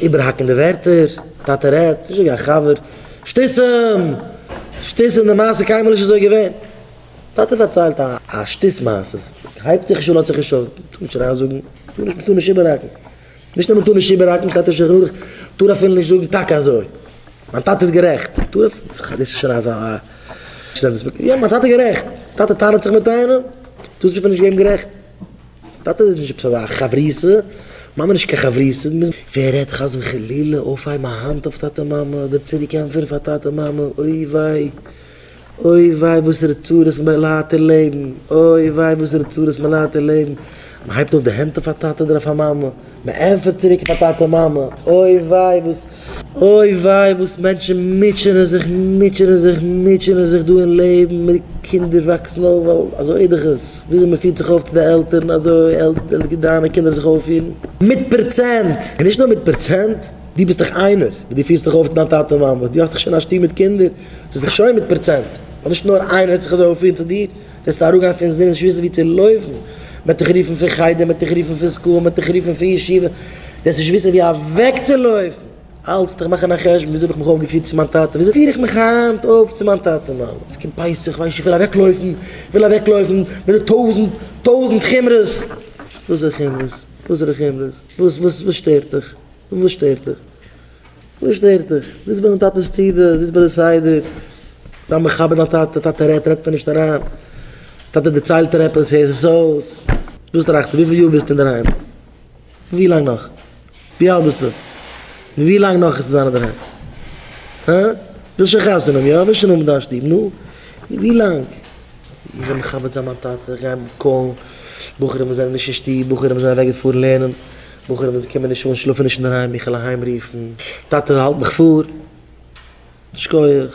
איבערהאקן די ווערטער, טאטע רעדט, נישט אזוי ווי א חבר, שטותים! שטותים, די מעשה איז קיינמאל נישט אזוי געווען. טאטע פארציילט א א שטות מעשה, הייבט זיך נישט אן לאזט זיך נישט אויף, מ'טאר נישט אריינזאגן, מ'טאר נישט מ'טאר נישט איבערהאקן, נישט נאר מ'טאר נישט איבערהאקן, שטייט אין שולחן ערוך, מ'טאר אפילו נישט זאגן טאקע אזוי, מיין טאטע איז גערעכט, מ'טאר דאס איז שוין אזא יא מיין טאטע איז גערעכט, טאטע טענה'ט זיך מיט איינעם, טארסט נישט אפילו נישט געבן גערעכט. טאטע איז נישט עפעס אזא חברותא, מאמע נישט קיין חברותא, ווער רעדט חס וחלילה אויפהייבן א האנט אויף טאטע מאמע אדער צוריק ענטפערן פאר טאטע מאמע, אוי וויי, אוי וויי וואסערע צרות מען ליידט אין לעבן, אוי וויי וואסערע צרות מען ליידט אין לעבן, מען הייבט אויף די הענט אויף א טאטע אדער אויף א מאמע, מען ענטפערט צוריק פאר טאטע מאמע, אוי וויי וואס, אוי וויי וואס מענטשן מוטשענען זיך, מוטשענען זיך, מוטשענען זיך דא אין לעבן, מיט די קינדער וואקסן אויף, ווייל אזוי איז דאך עס, וויאזוי מען פירט זיך אויף צו די עלטערן אזוי וועלן דיינע קינדער זיך אויפפירן. מיט פראצענט! און נישט נאר מיט פראצענט, דו ביסט דאך איינער וואס דו פירסט דיך אויף צו דיין טאטע מאמע, דו האסט דאך שוין א שטוב מיט קינדער, דאס איז דאך שוין מיט פראצענט, ווייל נישט נאר איינער וועט זיך אזוי אויפפירן צו דיר, וועסטו אראפגיין פון זינען נישט וויסן וואו צו לויפן, מען וועט דיך רופן פון חדר, מען וועט דיך רופן פון school, מען וועט דיך רופן פון ישיבה, וועסט נישט וויסן וואו אוועקצולויפן, אלץ דיך מאכן א חשבון, וויאזוי האב איך מיך אויפגעפירט צו מיין טאטע, וויאזוי פיר איך מיך היינט אויף צו מיין טאטע מאמע, עס קומט פסח, ווייסט איך וויל אוועקלויפן, איך וויל אוועקלויפן מיט די טויזנט, טויזנט חומרות, וואסערע חומרות, וואסערע חומרות, וואס וואס וואס שטערט דיך, וואס שטערט דיך? וואס שטערט דיך? זיץ ביי דיין טאטע'ס סעודה, זיץ ביי די סדר, זיי מכבד דיין טאטע, טאטע רעדט, רעדט מען נישט אריין, טאטע דערציילט דיר עפעס, הער עס אויס. וואס טראכסטו, וויפיל יאר ביסטו אינדערהיים? ווי לאנג נאך? ווי אלט ביסטו? ווי לאנג נאך עס צו זיין אינדערהיים? הא? ווילסט שוין חתונה האבן, יא? ווילסט שוין האבן דיין שטוב, נו? ווי לאנג? איך גיי מכבד זיין מיין טאטע, איך גיי אים call ן, בחורים וואס זענען נישט אין שטוב, בחורים וואס זענען אוועק געפארן לערנען, בחורים וואס קומען נישט אן, שלאפן נישט אינדערהיים, איך וועל אהיים רופן, טאטע האלט מיך פאר, שכוח,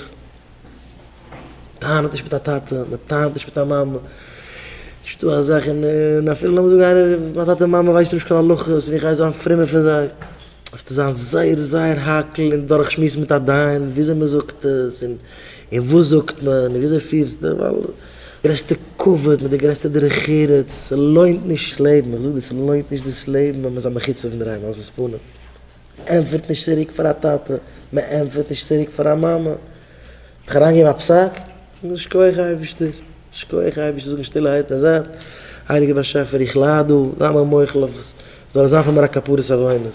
טענה'ט נישט מיט א טאטע, מען טענה'ט נישט מיט א מאמע, נישטא אזא זאך, און אפילו לאמיר זאגן איינער, מיין טאטע און מאמע ווייסן נישט קיין הלכות, און איך גיי זיין פרומער פון זיי. דארפסטו זיין זייער זייער הייקל און דורכשמועסן מיט א דיין וויאזוי מען זאגט עס און און וואס זאגט מען און וויאזוי פירסטו ווייל גרעסטע כבוד מיט די גרעסטע דרך ארץ ס'לוינט נישט ס'לעבן איך זאג דיר ס'לוינט נישט דאס לעבן ווען מ'איז א מחוצף אינדערהיים עזות פנים מ'ענטפערט נישט צוריק פאר א טאטע מ'ענטפערט נישט צוריק פאר א מאמע דיך אריינגעבן א פסק שכוח אייבערשטער שכוח אייבערשטער זאגן שטילערהייט אין די זייט הייליגער באשעפער איך לייד דא זיי מיר מוחל אויף עס זאל עס זיין פאר מיר א כפרת עוונות.